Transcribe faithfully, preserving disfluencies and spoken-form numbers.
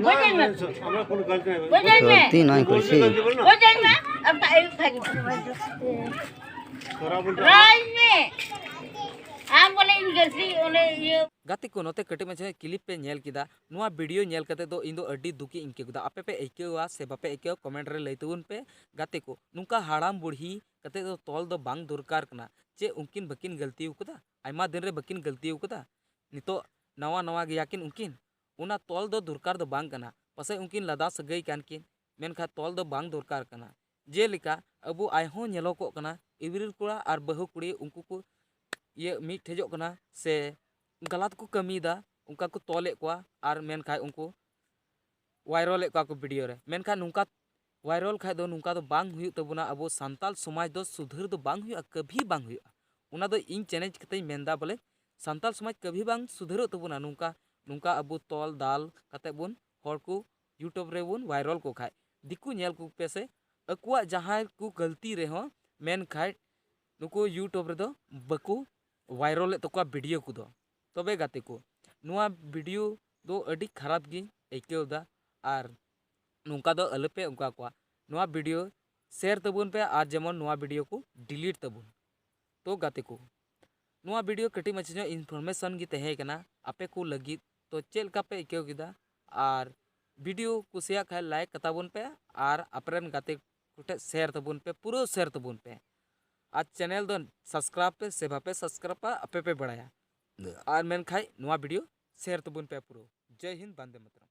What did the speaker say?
ᱜᱚᱡᱟᱹᱧ ᱢᱮ᱾ ᱜᱚᱡᱟᱹᱧ ᱢᱮ᱾ ᱜᱚᱡᱟᱹᱧ ᱢᱮ᱾ ᱟᱢ ᱛᱟᱜ ᱟᱹᱭᱩᱵ ᱠᱷᱟᱡ ᱜᱮ᱾ ᱨᱟᱭ ᱢᱮ᱾ ᱟᱢ ᱵᱚᱞᱮ ᱤᱧ ᱜᱟᱹᱞᱛᱤ ᱚᱱᱮ ᱤᱭᱟᱹ᱾ ᱜᱟᱛᱮ ᱠᱚ, ᱱᱚᱛᱮ ᱠᱟᱹᱴᱤᱡ ᱢᱟᱪᱷᱟ clip ᱯᱮ ᱧᱮᱞ ᱠᱮᱫᱟ᱾ ᱱᱚᱣᱟ video ᱧᱮᱞ ᱠᱟᱛᱮ ᱫᱚ ᱤᱧ ᱫᱚ ᱟᱹᱰᱤ ᱫᱩᱠᱤᱧ ᱟᱹᱭᱠᱟᱹᱣ ᱠᱮᱫᱟ᱾ ᱟᱯᱮ ᱯᱮ ᱟᱹᱭᱠᱟᱹᱣᱟ ᱥᱮ ᱵᱟᱯᱮ ᱟᱹᱭᱠᱟᱹᱣᱟ, comment ᱨᱮ ᱞᱟᱹᱭ ᱛᱟᱵᱚᱱ ᱯᱮ᱾ ᱜᱟᱛᱮ ᱠᱚ, ᱱᱚᱝᱠᱟ ᱦᱟᱲᱟᱢ ᱵᱩᱲᱦᱤ ᱠᱟᱛᱮ ᱫᱚ ᱛᱚᱞ ᱫᱚ ᱵᱟᱝ ᱫᱚᱨᱠᱟᱨ ᱠᱟᱱᱟ᱾ ᱪᱮᱫ ᱩᱱᱠᱤᱱ ᱵᱟᱹᱠᱤᱱ ᱜᱟᱹᱞᱛᱤ ᱟᱠᱟᱫᱟ? ᱟᱭᱢᱟ ᱫᱤᱱ ᱨᱮ ᱵᱟᱹᱠᱤᱱ ᱜᱟᱹᱞᱛᱤ ᱟᱠᱟᱫᱟ? ᱱᱤᱛᱚᱜ ᱱᱟᱣᱟ ᱱᱟᱣᱟ ᱜᱮᱭᱟ ᱠᱤᱱ ᱩᱱᱠᱤᱱ, ᱚᱱᱟ ᱛᱚᱞ ᱫᱚ ᱫᱚᱨᱠᱟᱨ ᱫᱚ ᱵᱟᱝ ᱠᱟᱱᱟ᱾ ᱯᱟᱥᱮᱡ ᱩᱱᱠᱤᱱ ᱞᱟᱸᱫᱟ ᱥᱟᱹᱜᱟᱹᱭ ᱠᱟᱱ ᱠᱤᱱ, ᱢᱮᱱᱠᱷᱟᱱ ᱛᱚᱞ ᱫᱚ ᱵᱟᱝ ᱫᱚᱨᱠᱟᱨ ᱠᱟᱱᱟ᱾ ᱡᱮᱞᱮᱠᱟ ᱟᱵᱚ ᱟᱭᱦᱚᱸ ᱧᱮᱞᱚᱜᱚᱜ ᱠᱟᱱᱟ, ᱤᱣᱨᱤᱞ ᱠᱚᱲᱟ ᱟᱨ ᱵᱟᱹᱦᱩ ᱠᱩᱲᱤ ᱩᱱᱠᱩ ᱠᱚ ᱤᱭᱟᱹ ᱢᱤᱫ ᱴᱷᱮᱡᱚᱜ ᱠᱟᱱᱟ ᱥᱮ ᱜᱟᱞᱟᱛ ᱠᱚ ᱠᱟᱹᱢᱤᱭᱮᱫᱟ, ᱚᱱᱠᱟ ᱠᱚ ᱛᱚᱞᱮᱫ ᱠᱚᱣᱟ ᱟᱨ ᱢᱮᱱᱠᱷᱟᱱ ᱩᱱᱠᱩ viral ᱮᱫ ᱠᱚᱣᱟ ᱠᱚ video ᱨᱮ᱾ ᱢᱮᱱᱠᱷᱟᱱ ᱱᱚᱝᱠᱟ viral ᱠᱷᱟᱡ ᱫᱚ ᱱᱚᱝᱠᱟ ᱫᱚ ᱵᱟᱝ ᱦᱩᱭᱩᱜ ᱛᱟᱵᱚᱱᱟ᱾ ᱟᱵᱚ ᱥᱟᱱᱛᱟᱞ ᱥᱚᱢᱟᱡᱽ ᱫᱚ ᱥᱩᱫᱷᱟᱹᱨ ᱫᱚ ᱵᱟᱝ ᱦᱩᱭᱩᱜᱼᱟ, ᱠᱟᱹᱵᱷᱤ ᱵᱟᱝ ᱦᱩᱭᱩᱜᱼᱟ᱾ ᱚᱱᱟ ᱫᱚ ᱤᱧ challenge ᱠᱟᱛᱮᱧ ᱢᱮᱱᱫᱟ, ᱵᱚᱞᱮ ᱥᱟᱱᱛᱟᱞ ᱥᱚᱢᱟᱡᱽ ᱠᱟᱹᱵᱷᱤ ᱵᱟᱝ ᱥᱩᱫᱷᱟᱹᱨᱚᱜ ᱛᱟᱵᱚᱱᱟ᱾ ᱱᱚᱝᱠᱟ, ᱱᱚᱝᱠᱟ ᱟᱵᱚ ᱛᱚᱞ ᱫᱟᱞ ᱠᱟᱛᱮ ᱵᱚᱱ ᱦᱚᱲ ᱠᱚ YouTube ᱨᱮᱵᱚᱱ viral ᱠᱚ ᱠᱷᱟᱡ, ᱫᱤᱠᱩ ᱧᱮᱞ ᱠᱚ ᱯᱮ ᱥᱮ, ᱟᱠᱚᱣᱟᱜ ᱡᱟᱦᱟᱸᱭ ᱠᱚ ᱜᱟᱹᱞᱛᱤ ᱨᱮᱦᱚᱸ ᱢᱮᱱ ᱠᱷᱟᱡ ᱱᱩᱠᱩ YouTube ᱨᱮᱫᱚ ᱵᱟᱠᱚ viral ᱮᱫ ᱛᱟᱠᱚᱣᱟ video ᱠᱚᱫᱚ᱾ ᱛᱚᱵᱮ ᱜᱟᱛᱮ ᱠᱚ, ᱱᱚᱣᱟ video ᱫᱚ ᱟᱹᱰᱤ ᱠᱷᱟᱨᱟᱯ ᱜᱤᱧ ᱟᱹᱭᱠᱟᱹᱣ ᱮᱫᱟ᱾ ᱟᱨ ᱱᱚᱝᱠᱟ ᱫᱚ ᱟᱞᱚᱯᱮ ᱚᱱᱠᱟ ᱠᱚᱣᱟ᱾ ᱱᱚᱣᱟ video share ᱛᱟᱵᱚᱱ ᱯᱮ ᱟᱨ ᱡᱮᱢᱚᱱ ᱱᱚᱣᱟ video ᱠᱚ delete ᱛᱟᱵᱚᱱ᱾ ᱛᱚ ᱜᱟᱛᱮ ᱠᱚ, ᱱᱚᱣᱟ video ᱠᱟᱹᱴᱤᱡ ᱢᱟᱪᱷᱟ ᱧᱚᱜ information ᱜᱮ ᱛᱟᱦᱮᱸ ᱠᱟᱱᱟ ᱟᱯᱮ ᱠᱚ ᱞᱟᱹᱜᱤᱫ᱾ ᱛᱚ ᱪᱮᱫ ᱞᱮᱠᱟ ᱯᱮ ᱟᱹᱭᱠᱟᱹᱣ ᱠᱮᱫᱟ? ᱟᱨ video ᱠᱩᱥᱤᱭᱟᱜ ᱠᱷᱟᱡ like ᱠᱟᱛᱟ ᱵᱚᱱ ᱯᱮ ᱟᱨ ᱟᱯᱮ ᱨᱮᱱ ᱜᱟᱛᱮ ᱠᱚᱴᱷᱮᱡ share ᱛᱟᱵᱚᱱ ᱯᱮ, ᱯᱩᱨᱟᱹ share ᱛᱟᱵᱚᱱ ᱯᱮ᱾ ᱟᱨ channel ᱫᱚ subscribe ᱯᱮ ᱥᱮ ᱵᱟᱯᱮ subscribeᱟ, ᱟᱯᱮ ᱯᱮ ᱵᱟᱲᱟᱭᱟ᱾ ᱟᱨ ᱢᱮᱱᱠᱷᱟᱡ ᱱᱚᱣᱟ video share ᱛᱟᱵᱚᱱ ᱯᱮ ᱯᱩᱨᱟᱹ᱾ ᱡᱟᱭ ᱦᱤᱱᱫ, ᱵᱟᱱᱫᱮ ᱢᱟᱛᱨᱚᱢ᱾